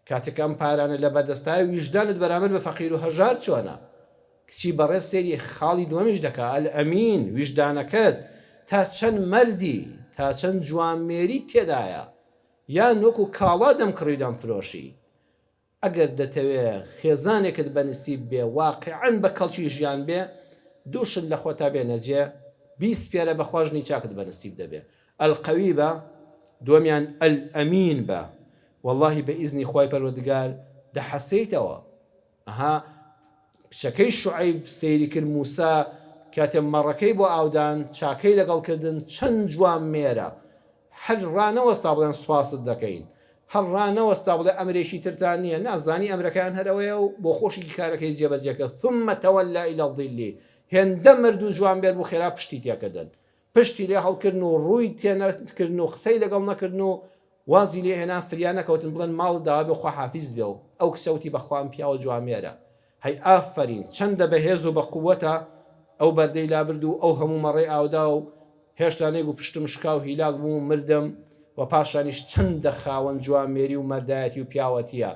کاتێک ئەم پارانە لەبەردەستایە ویژدانت بەرامبەر بە فەقیر و هەژار چۆنە؟ کچی بەڕێز سەیری خاڵی دووەمیش دەکا، الامین، ویژدانەکەت تا چەند مەردی، تا چەند جوانمێریت تێدایە، یان وەکو کاڵا دەمکڕی و دەمفرۆشی؟ ئەگەر دەتەوێ خێزانێکت بە نسیب بێ واقیعەن بە کەڵکی ژیان بێ، دوو شت لە خۆتا بێنە جێ، بیسپێرە بە خوا ژنی چاکت بە نسیب دەبێ، القوی بە، دووەمیان الامین بە، وەڵاهی بە ئیزنی خوای پەروەردگار دەحەسێیتەوە ئەها کچەکەی شوعەیب سەیری کرد موسا کاتێ مەڕەکەی بۆ ئاودان چاکەی لەگەڵ کردن چەند جوان مێرە هەر ڕانەوەستا بڵێن سوپاست دەکەین هەر ڕانەوەستا بڵێ ئەمرێکی ترتان نییە نا زانی ئەمرەکەیان هەر ئەوەیە و بۆ خۆشی کارەکەی جێبەجێ کرد ثم تولى الى الظل هێندە مرد و جوانبێر بوو خێرا پشتی تێکردن پشتی لێ هەڵکردن و ڕووی تێنەکردن و قسەی لەگەڵ نەکردن و وازی لێ هێنان فریا نەکەوتن بڵێن ماڵت داوا بێ خواحافیزت بێ و ئەو کچە وتی بەخوا ئەم پیاوە جوامێرە هەی ئافەرین چەندە بەهێز و بە قوەتە ئەو بەردەی لابرد و ئەو هەموو مەڕەی ئاودا و هێشتا نەیگو پشتم شکا و هیلاک بووم و مردم و پاشانیش چەندە خاوەن جوامێری و مەردایەتی و پیاوەتیە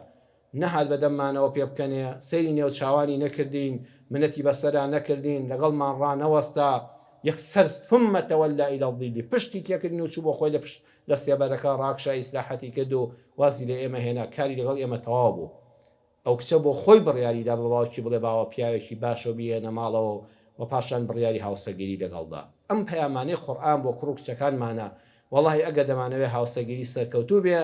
نەهات بە دەممانەوە پێبکەنێ، سەیری نێوچاوانی نەکردین، منەتی بەسەرا نەکردین، لەگەڵمان ڕانەوەستا، یەکسەر ثم تولى الی الظل پشتی تێکردین و چوو بۆ خۆی لە پشت لە سێبەرەکە ڕاکشا ئیسراحەتی کرد و وازی لە ئێمە هێنا، کاری لەگەڵ ئێمە تەواو بوو. ئەو کچە بۆ خۆی بڕیاری دا بە باوکی بڵێ باوە پیاوێکی باشە و بیهێنە ماڵەوە و پاشان بڕیاری هاوسەرگیری لەگەڵ دا. ئەم پەیامانەی قورئان بۆ کوڕ و کچەکانمانە وەڵاهی ئەگەر دەمانەوێ هاوسەرگیری سەرکەوتوو بێ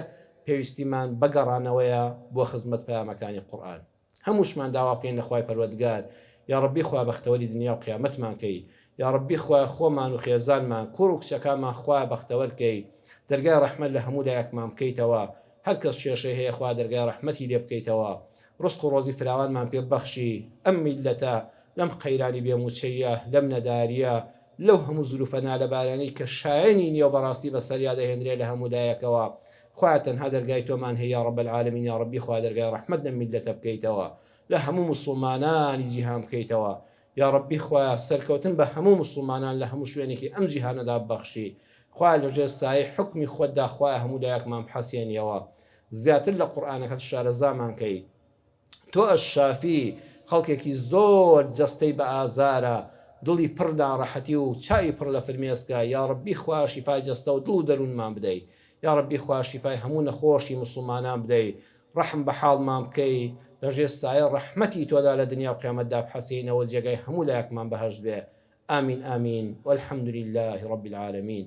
پێویستیمان بە گەڕانەوەیە بۆ خزمەت پەیامەکانی قورئان هەمووشمان داوا بکەین لە خوای پەروەردگار یاڕەبی خوایە بەختەوەری دنیا و قیامەتمان کەی یاڕەبی خوایە خۆمان و خێزانمان کوڕ و کچەکانمان خوایە بەختەوەر کەی دەرگای ڕەحمەت لە هەموو لایەکمان بکەیتەوە هەر کەس کێشەی هەیە خوا دەرگای ڕەحمەتی لێ بکەیتەوە ڕزق و ڕۆزی فراوانمان پێ ببەخشی ئەم میللەتە لەم قەیرانی بێ موچەییە لەم نەداریە لەو هەموو زروفە نالەبارانەی کە شایەنی نیەو بەڕاستی بەسەریا دەهێنرێ لە هەموو لایەکەوە خوایە تەنها دەرگای تۆمان هەیە یا رب العالمین یا ربی خوایە دەرگای ڕەحمەت لەم میللەتە بکەیتەوە لە هەموو موسڵمانانی جیهان بکەیتەوە یا ربی خوایە سەرکەوتن بە هەموو موسڵمانان لە هەموو شوێنێکی ئەم جیهانەدا ببەخشی خوایە لەژێر سایەی حوکمی خۆتدا خوایە هەموو لایەکمان بحەسێنیەوە زیاتر لە قورئانەکەت شارەزامان کەی تۆ الشافی خەڵکێکی زۆر جەستەی بە ئازارە دڵی پڕ ناڕەحەتی و چاوی پڕ لە فرمێسکە یاڕەبی خوایە شیفای جەستە و دڵ و دەروونمان بدەی یاڕەبی خوایە شیفای هەموو نەخۆشی موسڵمانان بدەی ڕەحم بە حاڵمان بکەی لەژێر سایەی ڕەحمەتی تۆدا لە دنیا و قیامەتدا بحەسێینەوە جێگای هەموو لایەکمان بەهەشت بێ آمین آمین والحمد للە رب العالمین.